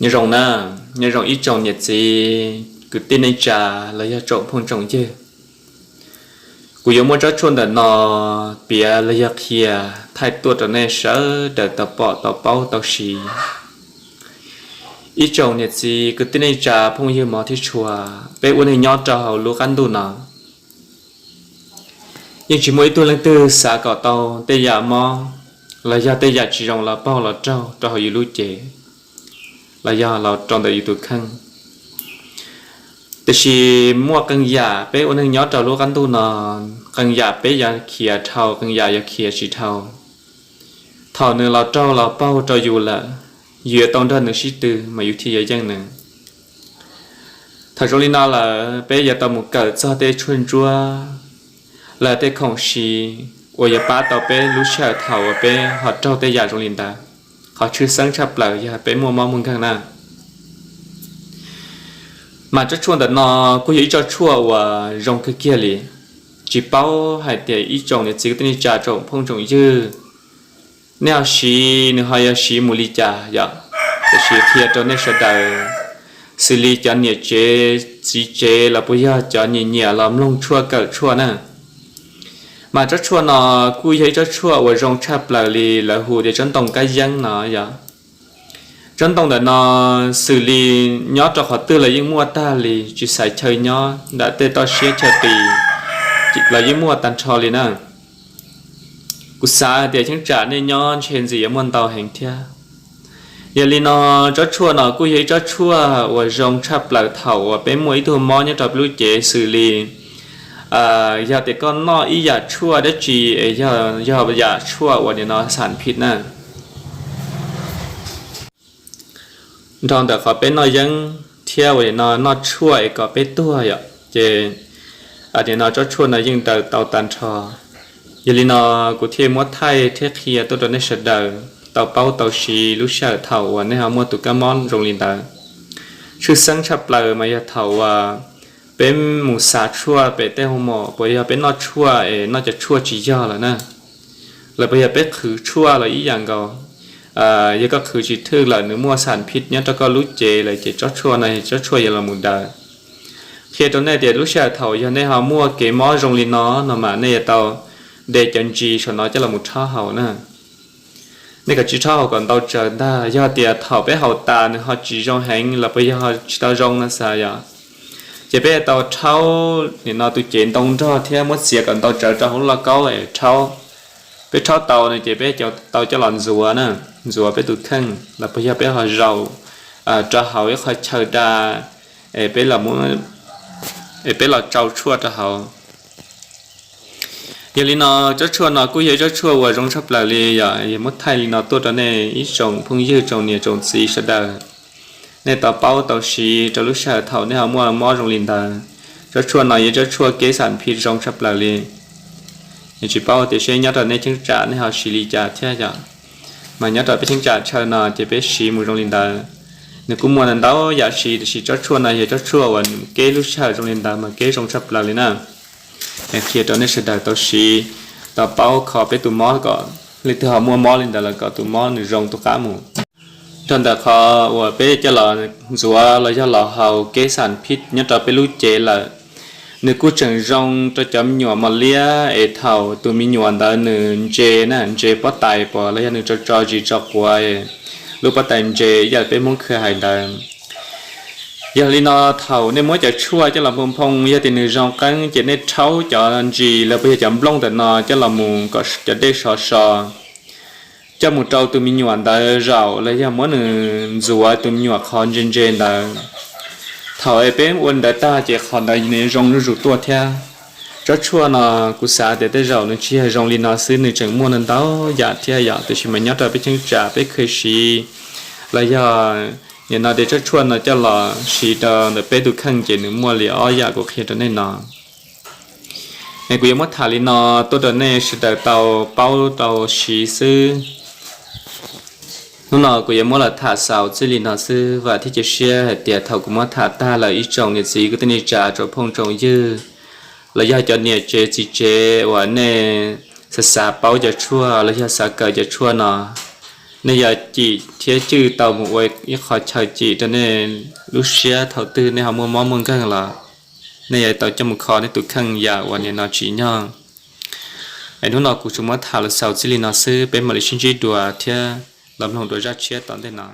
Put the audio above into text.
Nyob zoo na, nyob zoo ib tsoom niam txiv kwv tij neej tsa los yog tsoom phooj tsoom ywg. Kuv yuav muab tsob tshuaj ntawm no piav los yog qhia thaij tuaj rau nej sawv daws tau pom tau paub tau siv. Ib tsoom niam txiv kwv tij neej tsa phooj ywg mov thiab tshua, peb ua neej nyob rau hauv lub qab ntuj no, yeej tsis muaj ib tug leej twg xav kom tau tej yam mob los yog tej yam tsis zoo los paug los raug rau hauv yus lub cev los yog los rau ntawm yus tus kheej. Tiam sis muaj qee yam peb ua neej nyob rau lub qab ntuj no, qee yam peb yuav khiav dhau, qee yam yuav khiav tsis dhau. Thaum nws los raug los paug rau yus lawm, yus yuav tau nrog nws sib tw mas yus thiaj yuav yeej nws. Thaum zoo li no lawm, peb yuav tau mus kawm txog tej tshuaj ntsuab los tej khoom siv uas yuav pab tau peb lub sij hawm thaum uas peb ho raug tej yam zoo li ntawd. Qhov tshwj xeeb tshaj plaws yog peb muaj mob muaj nkeeg na. Mas tsob tshuaj ntawm no kuj yog ib tsob tshuaj uas zoo kawg kiag li. Tsis paub hais tias ib tsoom niam txiv kwv tij neej tsa tsoom phooj tsoom ywg, nej ho siv nws ho yuav siv mus li cas yom? Tiam sis qhia rau nej sawv daws, xws li cov niam tsev txiv tsev los puas yog cov nyiam nyiam los mloog tshuaj kawm tshuaj na, mas tsob tshuaj no kuj yog ib tsob tshuaj uas zoo tshaj plaws li, lawv hu tias tsob ntoo kab yeeb no yom. Tsob ntoo ntawm no xws li nyob rau qhov twg los yeej muaj tag li, tsis xaiv chaw nyob, nram tej toj siab chaw qis los yeej muaj tag nrho li na. Kuv xav hais tias cheeb tsam nej nyob ntshe ntxim yuav muaj ntau heev thiab. Yog li no, tsob tshuaj no kuj yog ib tsob tshuaj uas zoo tshaj plaws thaum uas peb muaj ib tug mob nyob rau peb lub cev xws li, yog tias koj noj ib yam tshuaj dab tsi es yog yam tshuaj uas nim no xam phij na, nrog ntawm qhov peb noj yeeb thiab uas nim no noj tshuaj es kom peb tuag yom, ces nim no tsob tshuaj no yeej daws tau tag nrho. Yog li no, kuv thiaj muab thaij thiab qhia tuaj rau nej sawv daws tau paub tau siv lub sij hawm thaum uas nej ho muaj tus kab mob zoo li ntawd. Tshwj xeeb tshaj plaws mas yog thaum uas peb mus xav tshuaj pem tej hoo mom, puas yog peb noj tshuaj es noj cov tshuaj tsis yog lawm na, los puas yog peb qhwv tshuaj los ib yam nkaus. Yog koj qhwv tsis thwj lawm nws muaj xam phij nyob rau koj lub cev lawm ces tsob tshuaj no tsob tshuaj yuav los mus daws. Qhia rau nej tias lub sij hawm thaum yog nej ho muaj kev mob zoo li no no mas nej yuav tau de cov ntsis saum no coj los mus rhaub haus na. Nej kom tsis rhaub haus kom ntau tsawv ntag, yog tias thaum peb haus tas nws ho tsis zoo heev los puas yog ho tsis tau zoo no xav yom, ces peb yuav tau rhaub nim no tus cev ntoo nrog thiab muab txiav kom ntau tsawv rau hauv lub lauj kaub es rhaub. Peb rhaub tau no ces peb tau coj los ntxuav na, ntxuav peb tus kheej los puas yog peb ho zaum rau hauv ib qhov chaw da es peb los tsau tshuaj rau hauv. Yog li no, tsob tshuaj no kuj yog ib tsob tshuaj uas zoo tshaj plaws li yom, yog muab thaij li no tuaj rau nej ib tsoom phooj ywg tsoom niam tsoom txiv sawv daws, nej tau paub tau siv rau lub sij hawm thaum nej ho muaj mob zoo li ntawd. Tsob tshuaj no yog tsob tshuaj kev xam phij zoo tshaj plaws li. Tsis paub tias seb nyob rau nej cheeb tsam nej ho siv li cas thiab yom, mas nyob rau peb cheeb tsam chaw no ces peb siv mus zoo li ntawd. Nws kuj muaj ntau yam siv tiam sis tsob tshuaj no yog tsob tshuaj uas nws kev lub sij hawm zoo li ntawd mas kev zoo tshaj plaws li na. Qhia rau nej sawv daws tau siv, tau paub kho peb tus mob kom leej twg ho muaj mob li ntawd los kom tus mob nws zoo tus qab mus. Nrog ntawm qhov uas peb coj los ntxuav los yog los haus kev xam phij nyob rau peb lub cev lawm, nws kuj tseem zoo rau cov me nyuam mos liab es thaum tus me nyuam ntawd nws ntse na, ntse pob tais pom los yog nws tso tso zis tso quav, lub pob tais ntse ib yam peb Hmoob khw hais ntawd. Yog li no, thaum nej muab cov tshuaj coj los nphoo nphoo, yog tias nws zoo qeeb ces nej rhaub cov ntsis los puas yog cov nplooj ntawm no coj los mus kom cov dej sov so, coj mus rau tus me nyuam ntawd zaum los yog muab nws ntxuav tus me nyuam qhov ntse ntse ntawd. Thaum es peb ua li ntawd tag ces qhov ntawd nws zoo zuj zus tuaj thiab. Tsob tshuaj no kuv xav tias tej zaum nws tsis yog zoo li no xwb, nws tseem muaj ntau yam thiab yom, tiam sis mas nyob rau peb cheeb tsam peb khw siv los yog nim no tias tsob tshuaj no coj los siv rau ntawm peb tus kheej ces nws muaj li ob yam kuv qhia rau nej no. Es kuv yuav muab tham li no tuaj rau nej sawv daws tau paub tau siv xwb. Hnub no kuv yuav muab los tham xaus txij li no xwb, vam thiab cia siab hais tias thaum kuv muab tham tag lawm ib tsoom niam txiv kwv tij neej tsa tsoom phooj tsoom ywg los yog cov niam tsev txiv tsev uas nej xav xav paub cov tshuaj los yog xav kawm cov tshuaj no, Nej yog cim thiab cwj tau mus ua ib qho chaw cim rau nej lub siab thaum twg nej ho muaj mob muaj nkeeg los nej yuav tau coj mus kho nej tus kheej yam uas nim no tsim nyog. Es hnub no kuv tsuas muab tham los xaus txij li no xwb, peb mam li sib ntsib dua thiab los mloog dua zaj tshiab tom ntej no.